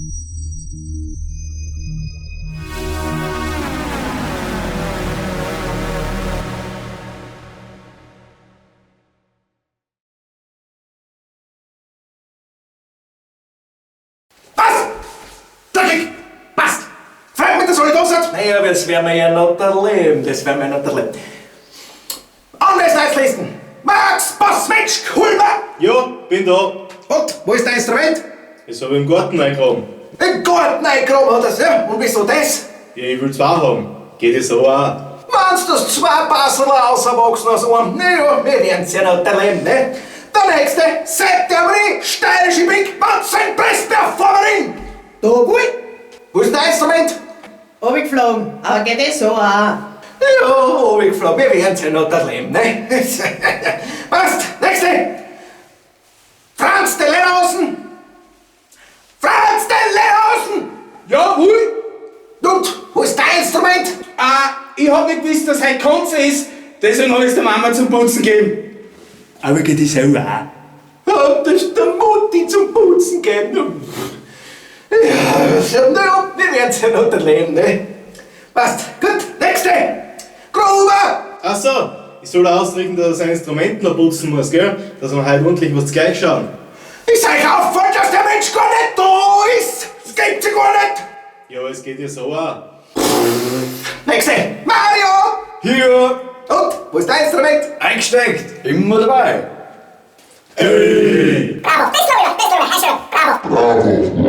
Was? Dreckig! Passt! Freut mich, dass alle da seid. Naja, das werden wir ja noch erleben, das werden wir ja noch erleben. Anwesenheitslisten! Max Bossmensch Kulmer! Ja, bin da. Und, wo ist dein Instrument? Das hab ich im Garten eingegraben. Im Garten eingegraben hat er's, ja? Und wieso das? Ja, ich will zwei haben. Geht das so auch? Meinst du, dass zwei Basserl auswachsen aus einem? Naja, wir werden's ja noch erleben, ne? Der nächste, Seite steirische Big Band Press Performerin! Da wohl? Wo ist dein Instrument? Runtergeflogen, aber geht das so auch? Ja, runtergeflogen, wir werden's ja noch erleben, ne? Passt, nächste! Franz de Lederhausen! Franz de Lederhausen! Jawohl! Und, wo ist dein Instrument? Ah, ich hab nicht gewusst, dass heute Konzer ist, deswegen hab ich's der Mama zum Putzen gegeben. Aber geht das auch? Hat das der Mutti zum Putzen gegeben? Ja, naja, wir werden's ja noch erleben, ne? Passt, gut, nächste! Gruber! Ach so, ich soll ausrichten, dass er sein Instrument noch putzen muss, gell? Dass wir heute ordentlich was gleich schauen. Ist euch aufgefallen, dass der Mensch gar nicht da ist? Das gibt's ja gar nicht! Ja, aber es geht ja so auch. Nächste! Mario! Hier! Und, wo ist dein Instrument? Eingesteckt! Immer dabei! Bravo, das glaube ich, das glaube ich, bravo. Bravo.